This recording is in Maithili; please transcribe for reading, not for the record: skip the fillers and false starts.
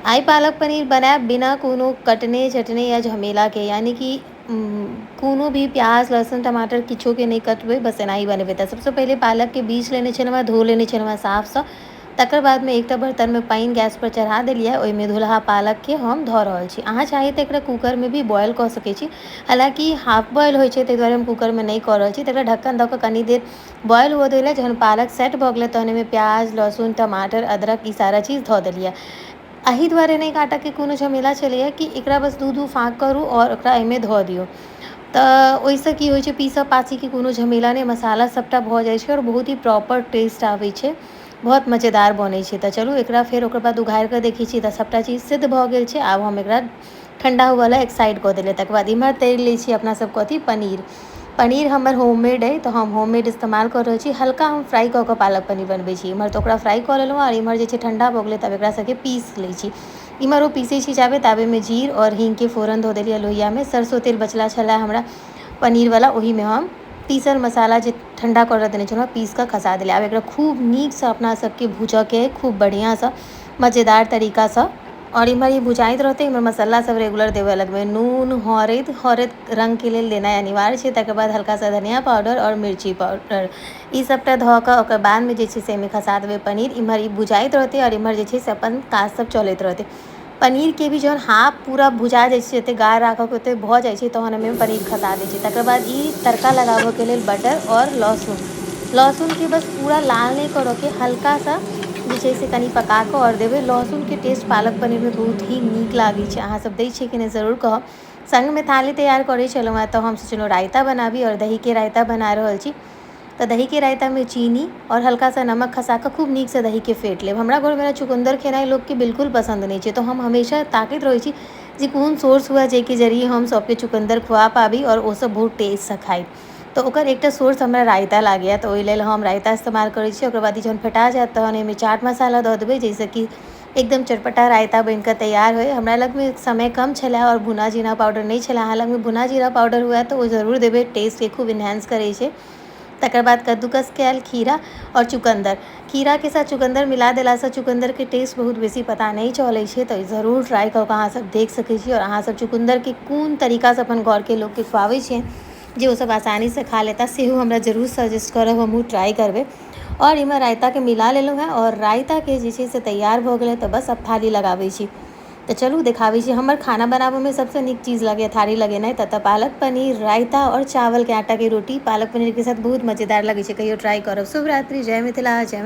आइ पालक पनीर बनायब बिना कोनो कटने छटने या झमेलाके, यानी कि कोनो भी प्याज लहसुन टमाटर किछोके नहि कटबै, बस एनाही बनेबै। तऽ सबसँ पहिले पालकके बीज लेने छलहुँ हेँ, धो लेने छलहुँ हेँ साफसँ। तकर बादमे एकटा बर्तनमे पानि गैसपर चढ़ा देलियै, ओहिमे धोलहा पालकके हम धऽ रहल छी। अहाँ चाही तऽ एकरा कूकरमे भी बॉयल कऽ सकै छी, हालाँकि हाफ बॉयल होइ छै, ताहि दुआरे हम कूकरमे नहि कऽ रहल छी। तकरा ढक्कन दऽ कऽ कनि देर बॉयल हुअ दै लए। जहन पालक सेट भऽ गेलै तहन एहिमे प्याज लहसुन टमाटर अदरक ई सारा चीज धऽ देलियै। एहि दुआरे नहि काटऽके कोनो झमेला छलैए कि एकरा बस दू दू फाँक करू आओर ओकरा एहिमे धऽ दियौ। तऽ ओहिसँ की होइ छै, पीसऽ पासीके कोनो झमेला नहि, मसाला सभटा भऽ जाइ छै आओर बहुत ही प्रॉपर टेस्ट आबै छै, बहुत मजेदार बनै छै। तऽ चलू एकरा फेर ओकर बाद उघारि कऽ देखै छी तऽ सभटा चीज सिद्ध भऽ गेल छै। आब हम एकरा ठण्डा हुअ लए एक साइड कऽ देलियै। तकर बाद इम्हर तरि लै छी अपना सब कथी पनीर। पनीर हमर होममेड अइ तऽ हम होममेड इस्तेमाल कऽ रहल छी। हल्का हम फ्राइ कऽ कऽ पालक पनीर बनबै छी। इम्हर तऽ ओकरा फ्राइ कऽ लेलहुँ आओर इम्हर जे छै ठण्डा भऽ गेलै, तब एकरा सबके पीस लै छी। इम्हर ओ पीसै छी जाबे ताबेमे जीर आओर हीङ्गके फोरन धऽ देलियै लोहियामे। सरसो तेल बचला छलै हमरा पनीरवला, ओहिमे हम पीसल मसाला जे ठण्डा करऽ देने छलहुँ पीस कऽ खसा देलियै। आब एकरा खूब नीकसँ अपना सबके भूजऽके अइ, खूब बढ़िआँसँ मजेदार तरीकासँ। आओर इम्हर ई भुजाइत रहतै, इम्हर मसाला सब रेगुलर देबऽ लगबै, नून हरैद, हरैद रङ्गके लेल देनाइ अनिवार्य छै। तकर बाद हल्का सा धनिया पाउडर आओर मिर्ची पाउडर ई सबटा धऽ कऽ ओकर बादमे जे छै से एहिमे खसा देबै पनीर। इम्हर ई भुजाइत रहतै आओर इम्हर जे छै से अपन काज सब चलैत रहतै। पनीरके भी जहन हाफ पूरा भुजा जाइ छै, जतेक गाढ़ राखऽके ओतेक भऽ जाइ छै, तहन एहिमे पनीर खसा दै छै। तकर बाद ई तड़का लगाबऽके लेल बटर आओर लहसुन, लहसुनके बस पूरा लाल नहि करऽके, हल्का सा जे छै से कनि पका कऽ आओर देबै। लहसुनके टेस्ट पालक पनीरमे बहुत ही नीक लागै छै। अहाँ सब दै छियै कि नहि जरूर कहब। सङ्गमे थाली तैयार करै छलहुँ हेँ तऽ हम सोचलहुँ रायता बनाबी आओर दहीके रायता बना रहल छी। तऽ दहीके रायतामे चीनी आओर हल्का सा नमक खसा कऽ खूब नीकसँ दहीके फेँट लेब। हमरा घरमे ने चुकन्दर खेनाइ लोकके बिल्कुल पसन्द नहि छै, तऽ हम हमेशा ताकैत रहै छी जे कोन सोर्स हुए जाहिके जरिए हम सबके चुकन्दर खुआ पाबी आओर ओसब बहुत टेस्टसँ खाइ। तऽ ओकर एकटा सोर्स हमरा रायता लागैए, तऽ ओहि लेल हम रायता इस्तेमाल करै छी। ओकर बाद ई जहन फेटा जायत तहन एहिमे चाट मसाला दऽ देबै, जाहिसँ कि एकदम चटपटा रायता बनिकऽ तैयार होइ। हमरा लगमे समय कम छलै आओर भुना जीरा पाउडर नहि छलै। अहाँ लगमे भुना जीरा पाउडर हुए तऽ ओ जरूर देबै, टेस्टके खूब इन्हेंस करै छै। तकर बाद कद्दूकस कयल खीरा आओर चुकन्दर, खीराके साथ चुकन्दर मिला देलासँ चुकन्दरके टेस्ट बहुत बेसी पता नहि चलै छै। तऽ जरूर ट्राइ कऽ कऽ अहाँसब देख सकै छी। आओर अहाँसब चुकन्दरके कोन तरीकासँ अपन घरके लोकके खुआबै छियनि जे ओसब आसानीसँ खा लेता, सेहो हमरा जरूर सजेस्ट करब, हमहूँ ट्राइ करबै। आओर इम्हर रायताके मिला लेलहुँ हेँ आओर रायताके जे छै से तैयार भऽ गेलै, तऽ बस आब थाली लगाबै छी। तऽ चलू देखाबै छी। हमर खाना बनाबऽमे सबसँ नीक चीज लगैए थाली लगेनाइ। तऽ पालक पनीर, रायता आओर चावलके आटाके रोटी पालक पनीरके साथ बहुत मजेदार लगै छै। कहियो ट्राइ करब। शुभ रात्रि, जय मिथिला, जय।